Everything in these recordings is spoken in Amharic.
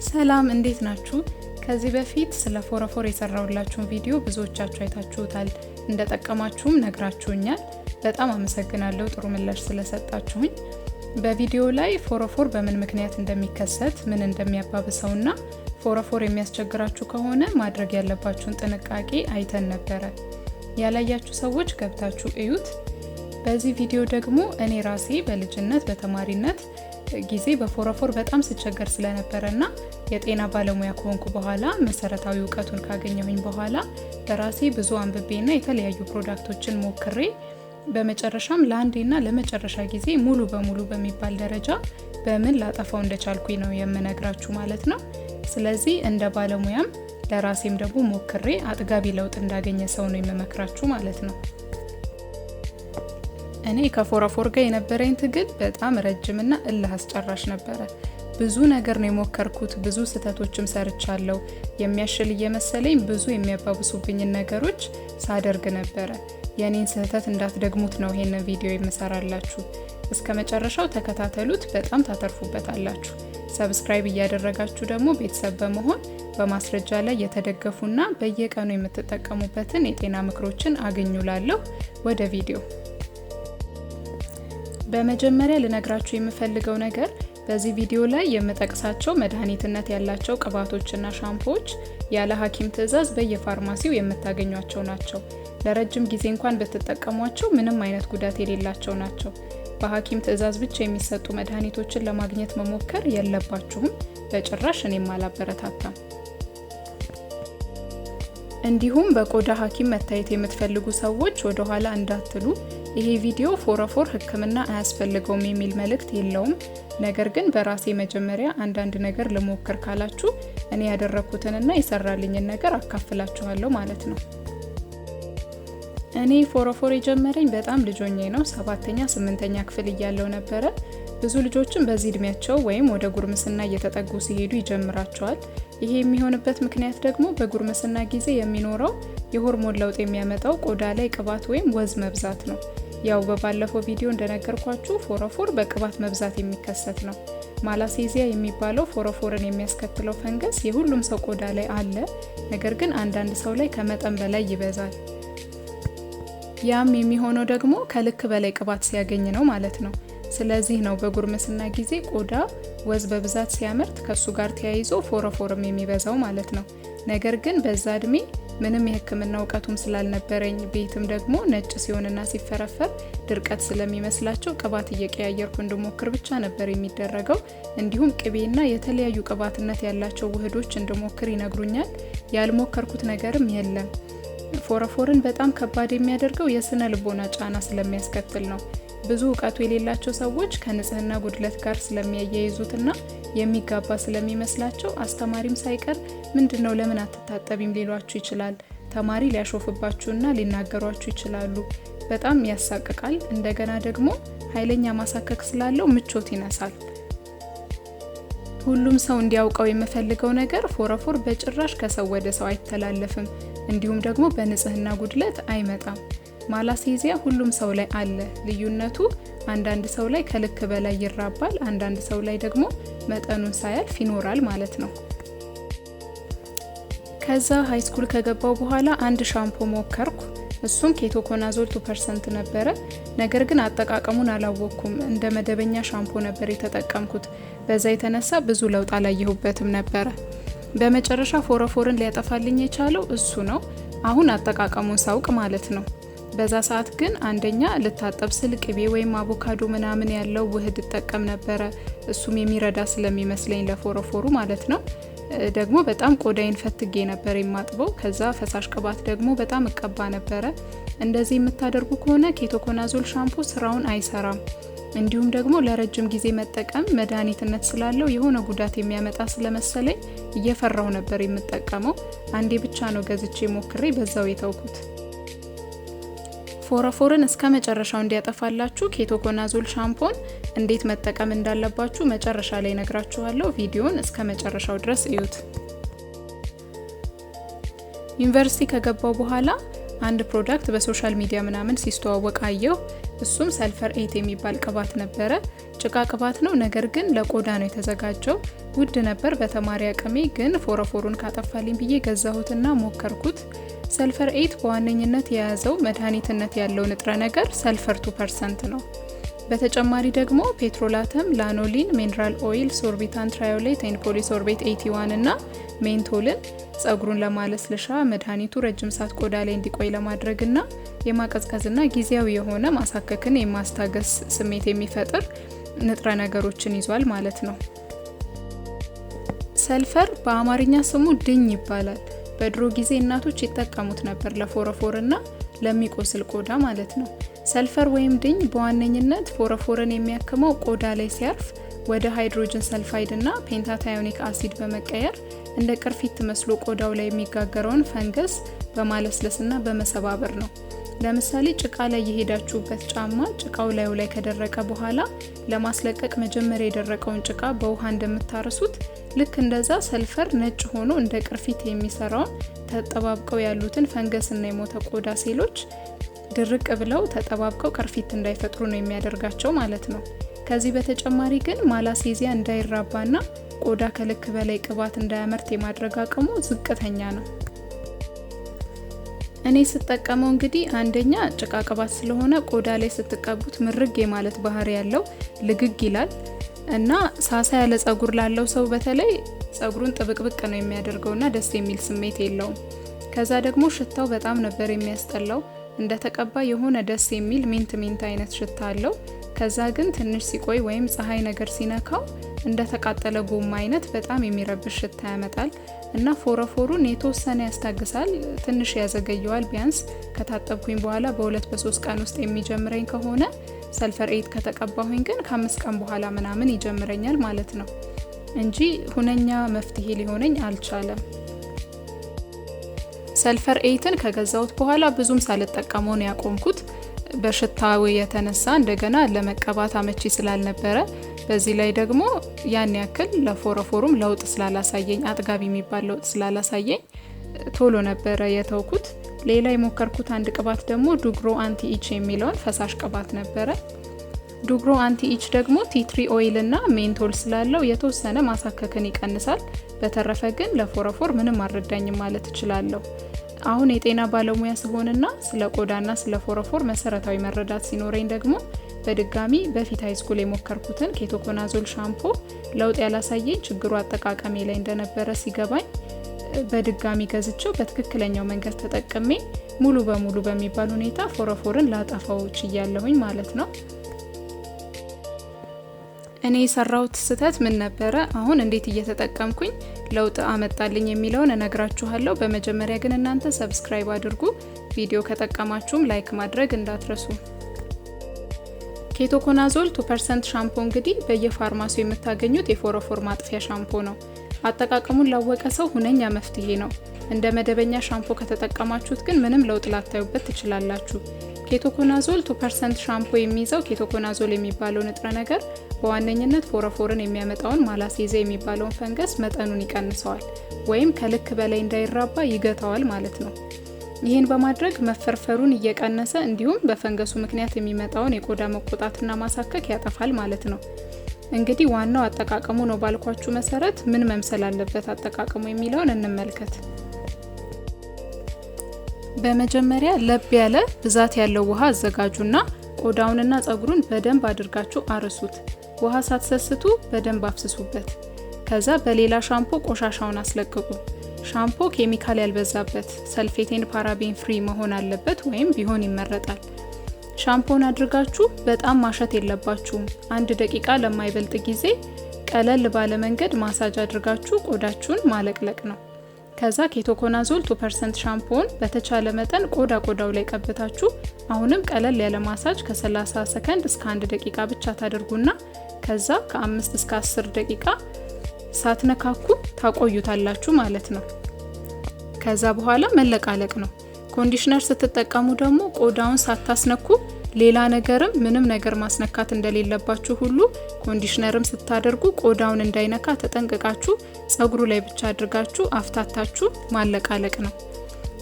ሰላም፣ እንዴት ናችሁ? ከዚህ በፊት ስለ ፎረፎር የሰራሁላችሁን ቪዲዮ ብዙዎቻችሁ አይታችሁታል። እንደጠቀማችሁም ነግራችሁኛል። በጣም አመሰግናለሁ ጥሩ ምላሽ ስለሰጣችሁኝ። በቪዲዮ ላይ ፎረፎር በምን ምክንያት እንደሚከሰት፣ ምን እንደሚያባብሰውና ፎረፎር የሚያስቸግራችሁ ከሆነ ማድረግ ያለባችሁን ጥንቃቄ አይተን ነበረ። ያላያችሁ ሰዎች ገብታችሁ እዩት። በዚህ ቪዲዮ ደግሞ እኔ ራሴ በልጅነት በተማሪነት ጊዜ በፎረፎር በጣም ስቸገር ስለነበረና የጤና ባለሙያ ከሆንኩ በኋላ መሰረታዊ እውቀቱን ካገኘሁኝ በኋላ በራሴ ብዙ አንብቤና የተለያዩ product ኦችን ሞክሬ በመጨረሻም ለአንዴና ለመጨረሻ ጊዜ ሙሉ በሙሉ በሚባል ደረጃ በምን ላጠፋው እንደቻልኩኝ ነው የምነግራችሁ ማለት ነው። ስለዚህ እንደ ባለሙያም ለራሴም ደግሞ ሞክሬ አጥጋቢ ለውጥ እንዳገኘ ሰው ነው የምመክራችሁ ማለት ነው። እኔ ከፎረፎር ጋር የነበረኝ ትግል በጣም ረጅምና እልህ አስጨራሽ ነበረ። ብዙ ነገር ነው የሞከርኩት። ብዙ ስህተቶችም ሰርቻለሁ። የሚያሽል እየመሰለኝ ብዙ የሚያባብሱብኝን ነገሮች ሳደርግ ነበረ። የእኔን ስህተት እንዳትደግሙት ነው ይሄንን ቪዲዮ የምሰራላችሁ። እስከ መጨረሻው ተከታተሉት፣ በጣም ታተርፉበታላችሁ። Subscribe እያደረጋችሁ ደግሞ ቤተሰብ በመሆን በማስረጃ ላይ የተደገፉና በየቀኑ የምትጠቀሙበትን የጤና ምክሮችን አግኙላለሁ። ወደ ቪዲዮ። በመጀመሪያ ልነግራችሁ የምፈልገው ነገር በዚህ ቪዲዮ ላይ የምጠቅሳቸው መድኃኒትነት ያላቸው ቅባቶችና ሻምፖዎች ያለ ሐኪም ትዕዛዝ በየፋርማሲው የምታገኟቸው ናቸው። ለረጅም ጊዜ እንኳን ብትጠቀሟቸው ምንም አይነት ጉዳት የሌላቸው ናቸው። በሐኪም ትዕዛዝ ብቻ የሚሰጡ መድኃኒቶችን ለማግኘት መሞከር የለባችሁም። በጭራሽ እኔም አላበረታታም። እንዲሁም በቆዳ ሐኪም መታየት የምትፈልጉ ሰዎች ወደ ኋላ እንዳትሉ። ይሄ ቪዲዮ ፎረፎር ሕክምና አያስፈልገውም የሚል መልእክት የለውም። ነገር ግን በራሴ መጀመሪያ አንዳንድ ነገር ልሞክር ካላችሁ እኔ ያደረኩትንና የሰራልኝን ነገር አካፍላችኋለሁ ማለት ነው። እኔ ፎረፎር የጀመረኝ በጣም ልጅ ሆኜ ነው። ሰባተኛ ስምንተኛ ክፍል እያለሁ ነበረ። ብዙ ልጆችም በዚህ እድሜያቸው ወይም ወደ ጉርምስና እየተጠጉ ሲሄዱ ይጀምራቸዋል። ይሄ የሚሆንበት ምክንያት ደግሞ በጉርምስና ጊዜ የሚኖረው የሆርሞን ለውጥ የሚያመጣው ቆዳ ላይ ቅባት ወይም ወዝ መብዛት ነው። ያው በባለፈው ቪዲዮ እንደነገርኳችሁ ፎረፎር በቅባት መብዛት የሚከሰት ነው። Malassezia የሚባለው ፎረፎርን የሚያስከትለው ፈንገስ የሁሉም ሰው ቆዳ ላይ አለ። ነገር ግን አንዳንድ ሰው ላይ ከመጠን በላይ ይበዛል። ያም የሚሆነው ደግሞ ከልክ በላይ ቅባት ሲያገኝ ነው ማለት ነው። ስለዚህ ነው በጉርምስና ጊዜ ቆዳ ወዝ በብዛት ሲያመርት ከሱ ጋር ተያይዞ ፎረፎርም የሚበዛው ማለት ነው። ነገር ግን በዛ እድሜ ምንም የሕክምና እውቀቱም ስላልነበረኝ፣ ቤትም ደግሞ ነጭ ሲሆንና ሲፈረፈር ድርቀት ስለሚመስላቸው ቅባት እየቀያየርኩ እንድሞክር ብቻ ነበር የሚደረገው። እንዲሁም ቅቤና የተለያዩ ቅባትነት ያላቸው ውህዶች እንድሞክር ይነግሩኛል። ያልሞከርኩት ነገርም የለም። ፎረፎርን በጣም ከባድ የሚያደርገው የስነ ልቦና ጫና ስለሚያስከትል ነው። ብዙ እውቀቱ የሌላቸው ሰዎች ከንጽህና ጉድለት ጋር ስለሚያያይዙትና የሚጋባ ስለሚመስላቸው አስተማሪም ሳይቀር ምንድነው ለምን አትታጠቢም ሊሏችሁ ይችላል። ተማሪ ሊያሾፍባችሁና ሊናገሯችሁ ይችላሉ። በጣም ያሳቅቃል። እንደገና ደግሞ ኃይለኛ ማሳከክ ስላለው ምቾት ይነሳል። ሁሉም ሰው እንዲያውቀው የምፈልገው ነገር ፎረፎር በጭራሽ ከሰው ወደ ሰው አይተላለፍም። እንዲሁም ደግሞ በንጽህና ጉድለት አይመጣም። Malassezia ሁሉም ሰው ላይ አለ። ልዩነቱ አንዳንድ ሰው ላይ ከልክ በላይ ይራባል፣ አንዳንድ ሰው ላይ ደግሞ መጠኑን ሳያልፍ ይኖራል ማለት ነው። ከዛ high school ከገባሁ በኋላ አንድ ሻምፖ ሞከርኩ። እሱም ketoconazole 2% ነበረ። ነገር ግን አጠቃቀሙን አላወቅኩም። እንደ መደበኛ ሻምፖ ነበር የተጠቀምኩት። በዛ የተነሳ ብዙ ለውጥ አላየሁበትም ነበረ። በመጨረሻ ፎረፎርን ሊያጠፋልኝ የቻለው እሱ ነው። አሁን አጠቃቀሙን ሳውቅ ማለት ነው። በዛ ሰዓት ግን አንደኛ ልታጠብ ስል ቅቤ ወይም አቮካዶ ምናምን ያለው ውህድ እጠቀም ነበረ። እሱም የሚረዳ ስለሚመስለኝ ለፎረፎሩ ማለት ነው። ደግሞ በጣም ቆዳዬን ፈትጌ ነበር የማጥበው። ከዛ ፈሳሽ ቅባት ደግሞ በጣም እቀባ ነበረ። እንደዚህ የምታደርጉ ከሆነ ketoconazole ሻምፖ ስራውን አይሰራም። እንዲሁም ደግሞ ለረጅም ጊዜ መጠቀም መድኃኒትነት ስላለው የሆነ ጉዳት የሚያመጣ ስለመሰለኝ እየፈራሁ ነበር የምጠቀመው። አንዴ ብቻ ነው ገዝቼ ሞክሬ በዛው የተውኩት። ፎረፎርን እስከ መጨረሻው እንዲያጠፋላችሁ ketoconazole ሻምፖን እንዴት መጠቀም እንዳለባችሁ መጨረሻ ላይ ነግራችኋለሁ። ቪዲዮን እስከ መጨረሻው ድረስ እዩት። ዩኒቨርሲቲ ከገባሁ በኋላ አንድ product በ social media ምናምን ሲስተዋወቅ አየሁ። እሱም sulfur 8 የሚባል ቅባት ነበረ። ጭቃ ቅባት ነው፣ ነገር ግን ለቆዳ ነው የተዘጋጀው። ውድ ነበር በተማሪ አቅሜ፣ ግን ፎረፎሩን ካጠፋልኝ ብዬ ገዛሁትና ሞከርኩት። ሰልፈር 8 በዋነኝነት የያዘው መድኃኒትነት ያለው ንጥረ ነገር ሰልፈር 2% ነው። በተጨማሪ ደግሞ petrolatum፣ lanolin፣ mineral oil፣ sorbitan trioleate and polysorbate 81 እና menthol ን ጸጉሩን ለማለስለሻ፣ መድኃኒቱ ረጅም ሰዓት ቆዳ ላይ እንዲቆይ ለማድረግና የማቀዝቀዝና ጊዜያዊ የሆነ ማሳከክን የማስታገስ ስሜት የሚፈጥር ንጥረ ነገሮችን ይዟል ማለት ነው። ሰልፈር በአማርኛ ስሙ ድኝ ይባላል። በድሮ ጊዜ እናቶች ይጠቀሙት ነበር ለፎረፎርና ለሚቆስል ቆዳ ማለት ነው። ሰልፈር ወይም ድኝ በዋነኝነት ፎረፎርን የሚያክመው ቆዳ ላይ ሲያርፍ ወደ hydrogen sulfide እና pentathionic acid በመቀየር እንደ ቅርፊት መስሎ ቆዳው ላይ የሚጋገረውን ፈንገስ በማለስለስና በመሰባበር ነው። ለምሳሌ ጭቃ ላይ የሄዳችሁበት ጫማ ጭቃው ላዩ ላይ ከደረቀ በኋላ ለማስለቀቅ መጀመሪያ የደረቀውን ጭቃ በውሃ እንደምታርሱት፣ ልክ እንደዛ ሰልፈር ነጭ ሆኖ እንደ ቅርፊት የሚሰራውን ተጠባብቀው ያሉትን ፈንገስና የሞተ ቆዳ ሴሎች ድርቅ ብለው ተጠባብቀው ቅርፊት እንዳይፈጥሩ ነው የሚያደርጋቸው ማለት ነው። ከዚህ በተጨማሪ ግን ማላሴዚያ እንዳይራባና ቆዳ ከልክ በላይ ቅባት እንዳያመርት የማድረግ አቅሙ ዝቅተኛ ነው። እኔ ስጠቀመው እንግዲህ አንደኛ ጭቃ ቅባት ስለሆነ ቆዳ ላይ ስትቀቡት ምርግ የማለት ባህሪ ያለው፣ ልግግ ይላል እና ሳሳ ያለ ጸጉር ላለው ሰው በተለይ ጸጉሩን ጥብቅብቅ ነው የሚያደርገውና ደስ የሚል ስሜት የለውም። ከዛ ደግሞ ሽታው በጣም ነበር የሚያስጠላው። እንደተቀባ የሆነ ደስ የሚል mint mint አይነት ሽታ አለው። ከዛ ግን ትንሽ ሲቆይ ወይም ፀሐይ ነገር ሲነካው እንደ ተቃጠለ ጎማ አይነት በጣም የሚረብሽ ሽታ ያመጣል እና ፎረፎሩን የተወሰነ ያስታግሳል፣ ትንሽ ያዘገየዋል። ቢያንስ ከታጠብኩኝ በኋላ በ2 በ3 ቀን ውስጥ የሚጀምረኝ ከሆነ፣ ሰልፈር 8 ከተቀባሁኝ ግን ከ5 ቀን በኋላ ምናምን ይጀምረኛል ማለት ነው እንጂ ሁነኛ መፍትሄ ሊሆነኝ አልቻለም። ሰልፈር 8 ን ከገዛሁት በኋላ ብዙም ሳልጠቀመው ነው ያቆምኩት። በሽታው የተነሳ እንደገና ለመቀባት አመቺ ስላልነበረ፣ በዚህ ላይ ደግሞ ያን ያክል ለፎረፎሩም ለውጥ ስላላሳየኝ፣ አጥጋቢ የሚባል ለውጥ ስላላሳየኝ ቶሎ ነበረ የተውኩት። ሌላ የሞከርኩት አንድ ቅባት ደግሞ ዱግሮ anti itch የሚለውን ፈሳሽ ቅባት ነበረ። ዱግሮ anti itch ደግሞ tea tree oil እና menthol ስላለው የተወሰነ ማሳከክን ይቀንሳል። በተረፈ ግን ለፎረፎር ምንም አልረዳኝም ማለት እችላለሁ። አሁን የጤና ባለሙያ ስሆንና ስለ ቆዳና ስለ ፎረፎር መሰረታዊ መረዳት ሲኖረኝ ደግሞ በድጋሚ በፊት high school የሞከርኩትን ketoconazole ሻምፖ ለውጥ ያላሳየኝ ችግሩ አጠቃቀሜ ላይ እንደነበረ ሲገባኝ፣ በድጋሚ ገዝቼው በትክክለኛው መንገድ ተጠቅሜ ሙሉ በሙሉ በሚባል ሁኔታ ፎረፎርን ላጠፋው ችያለሁኝ ማለት ነው። እኔ የሰራሁት ስህተት ምን ነበረ፣ አሁን እንዴት እየተጠቀምኩኝ ለውጥ አመጣልኝ የሚለውን እነግራችኋለሁ። በመጀመሪያ ግን እናንተ subscribe አድርጉ። ቪዲዮ ከጠቀማችሁም like ማድረግ እንዳትረሱ። Ketoconazole 2% ሻምፖ እንግዲህ በየፋርማሲው የምታገኙት የፎረፎር ማጥፊያ ሻምፖ ነው። አጠቃቀሙን ላወቀ ሰው ሁነኛ መፍትሄ ነው። እንደ መደበኛ ሻምፖ ከተጠቀማችሁት ግን ምንም ለውጥ ላታዩበት ትችላላችሁ። Ketoconazole 2% ሻምፖ የሚይዘው ketoconazole የሚባለው ንጥረ ነገር በዋነኝነት ፎረፎርን የሚያመጣውን ማላሴዚያ የሚባለውን ፈንገስ መጠኑን ይቀንሰዋል ወይም ከልክ በላይ እንዳይራባ ይገታዋል ማለት ነው። ይህን በማድረግ መፈርፈሩን እየቀነሰ እንዲሁም በፈንገሱ ምክንያት የሚመጣውን የቆዳ መቆጣትና ማሳከክ ያጠፋል ማለት ነው። እንግዲህ ዋናው አጠቃቀሙ ነው ባልኳችሁ መሰረት ምን መምሰል አለበት አጠቃቀሙ የሚለውን እንመልከት። በመጀመሪያ ለብ ያለ ብዛት ያለው ውሃ አዘጋጁና ቆዳውንና ጸጉሩን በደንብ አድርጋችሁ አርሱት። ውሃ ሳትሰስቱ በደንብ አፍስሱበት። ከዛ በሌላ ሻምፖ ቆሻሻውን አስለቅቁ። ሻምፖ ኬሚካል ያልበዛበት፣ sulfate and paraben free መሆን አለበት ወይም ቢሆን ይመረጣል። ሻምፖን አድርጋችሁ በጣም ማሸት የለባችሁም። 1 ደቂቃ ለማይበልጥ ጊዜ ቀለል ባለ መንገድ ማሳጅ አድርጋችሁ ቆዳችሁን ማለቅለቅ ነው። ከዛ ketoconazole 2% ሻምፖን በተቻለ መጠን ቆዳ ቆዳው ላይ ቀብታችሁ አሁንም ቀለል ያለ ማሳጅ ከ30 ሰከንድ እስከ 1 ደቂቃ ብቻ ታደርጉና ከዛ ከ5 እስከ 10 ደቂቃ ሳትነካኩ ታቆዩታላችሁ ማለት ነው። ከዛ በኋላ መለቃለቅ ነው። Conditioner ስትጠቀሙ ደግሞ ቆዳውን ሳታስነኩ ሌላ ነገርም ምንም ነገር ማስነካት እንደሌለባችሁ ሁሉ conditioner ም ስታደርጉ ቆዳውን እንዳይነካ ተጠንቅቃችሁ ጸጉሩ ላይ ብቻ አድርጋችሁ አፍታታችሁ ማለቃለቅ ነው።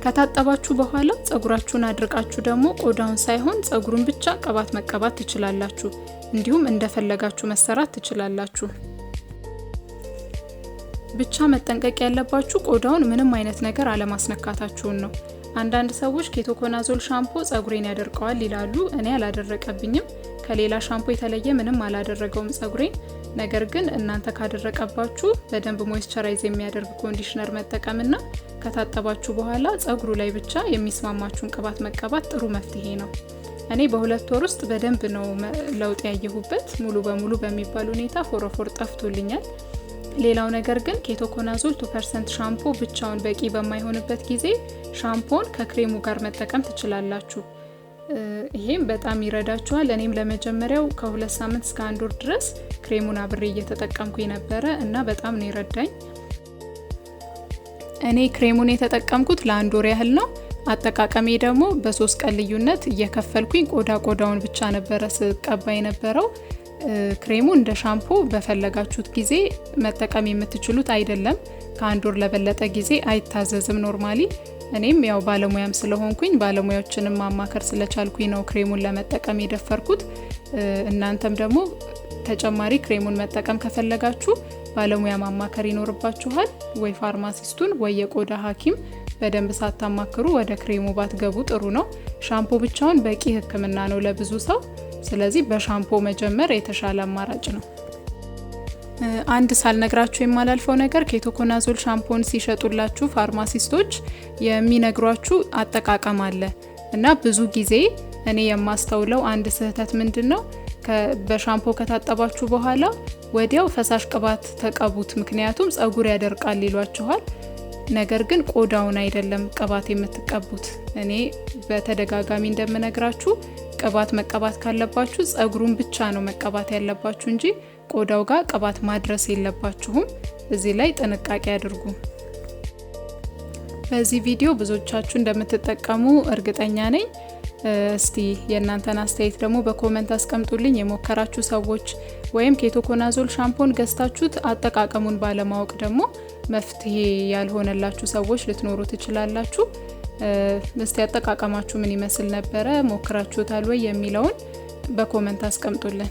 ከታጠባችሁ በኋላ ጸጉራችሁን አድርቃችሁ ደግሞ ቆዳውን ሳይሆን ጸጉሩን ብቻ ቅባት መቀባት ትችላላችሁ። እንዲሁም እንደፈለጋችሁ መሰራት ትችላላችሁ። ብቻ መጠንቀቅ ያለባችሁ ቆዳውን ምንም አይነት ነገር አለማስነካታችሁን ነው። አንዳንድ ሰዎች ketoconazole ሻምፖ ጸጉሬን ያደርቀዋል ይላሉ። እኔ አላደረቀብኝም። ከሌላ ሻምፖ የተለየ ምንም አላደረገውም ጸጉሬን። ነገር ግን እናንተ ካደረቀባችሁ በደንብ moisturize የሚያደርግ conditioner መጠቀምና ከታጠባችሁ በኋላ ጸጉሩ ላይ ብቻ የሚስማማችሁን ቅባት መቀባት ጥሩ መፍትሄ ነው። እኔ በ2 ወር ውስጥ በደንብ ነው ለውጥ ያየሁበት። ሙሉ በሙሉ በሚባል ሁኔታ ፎረፎር ጠፍቶልኛል። ሌላው ነገር ግን ketoconazole 2% ሻምፖ ብቻውን በቂ በማይሆንበት ጊዜ ሻምፖን ከክሬሙ ጋር መጠቀም ትችላላችሁ። ይሄም በጣም ይረዳችኋል። እኔም ለመጀመሪያው ከ2 ሳምንት እስከ አንድ ወር ድረስ ክሬሙን አብሬ እየተጠቀምኩኝ ነበረ እና በጣም ነው የረዳኝ። እኔ ክሬሙን የተጠቀምኩት ለአንድ ወር ያህል ነው። አጠቃቀሜ ደግሞ በ3 ቀን ልዩነት እየከፈልኩኝ ቆዳ ቆዳውን ብቻ ነበረ ስቀባ የነበረው። ክሬሙ እንደ ሻምፖ በፈለጋችሁት ጊዜ መጠቀም የምትችሉት አይደለም። ከአንድ ወር ለበለጠ ጊዜ አይታዘዝም normally። እኔም ያው ባለሙያም ስለሆንኩኝ ባለሙያዎችንም ማማከር ስለቻልኩኝ ነው ክሬሙን ለመጠቀም የደፈርኩት። እናንተም ደግሞ ተጨማሪ ክሬሙን መጠቀም ከፈለጋችሁ ባለሙያ ማማከር ይኖርባችኋል። ወይ ፋርማሲስቱን ወይ የቆዳ ሐኪም በደንብ ሳታማክሩ ወደ ክሬሙ ባትገቡ ጥሩ ነው። ሻምፖ ብቻውን በቂ ሕክምና ነው ለብዙ ሰው። ስለዚህ በሻምፖ መጀመር የተሻለ አማራጭ ነው። አንድ ሳልነግራችሁ የማላልፈው ነገር ketoconazole ሻምፖን ሲሸጡላችሁ ፋርማሲስቶች የሚነግሯችሁ አጠቃቀም አለ እና ብዙ ጊዜ እኔ የማስተውለው አንድ ስህተት ምንድን ነው? በሻምፖ ከታጠባችሁ በኋላ ወዲያው ፈሳሽ ቅባት ተቀቡት፣ ምክንያቱም ጸጉር ያደርቃል ይሏችኋል። ነገር ግን ቆዳውን አይደለም ቅባት የምትቀቡት። እኔ በተደጋጋሚ እንደምነግራችሁ ቅባት መቀባት ካለባችሁ ጸጉሩን ብቻ ነው መቀባት ያለባችሁ እንጂ ቆዳው ጋር ቅባት ማድረስ የለባችሁም። እዚህ ላይ ጥንቃቄ አድርጉ። በዚህ ቪዲዮ ብዙዎቻችሁ እንደምትጠቀሙ እርግጠኛ ነኝ። እስቲ የእናንተን አስተያየት ደግሞ በ comment አስቀምጡልኝ። የሞከራችሁ ሰዎች ወይም ketoconazole ሻምፖን ገዝታችሁት አጠቃቀሙን ባለማወቅ ደግሞ መፍትሄ ያልሆነላችሁ ሰዎች ልትኖሩ ትችላላችሁ። እስቲ አጠቃቀማችሁ ምን ይመስል ነበረ፣ ሞክራችሁታል ወይ የሚለውን በ comment አስቀምጡልን።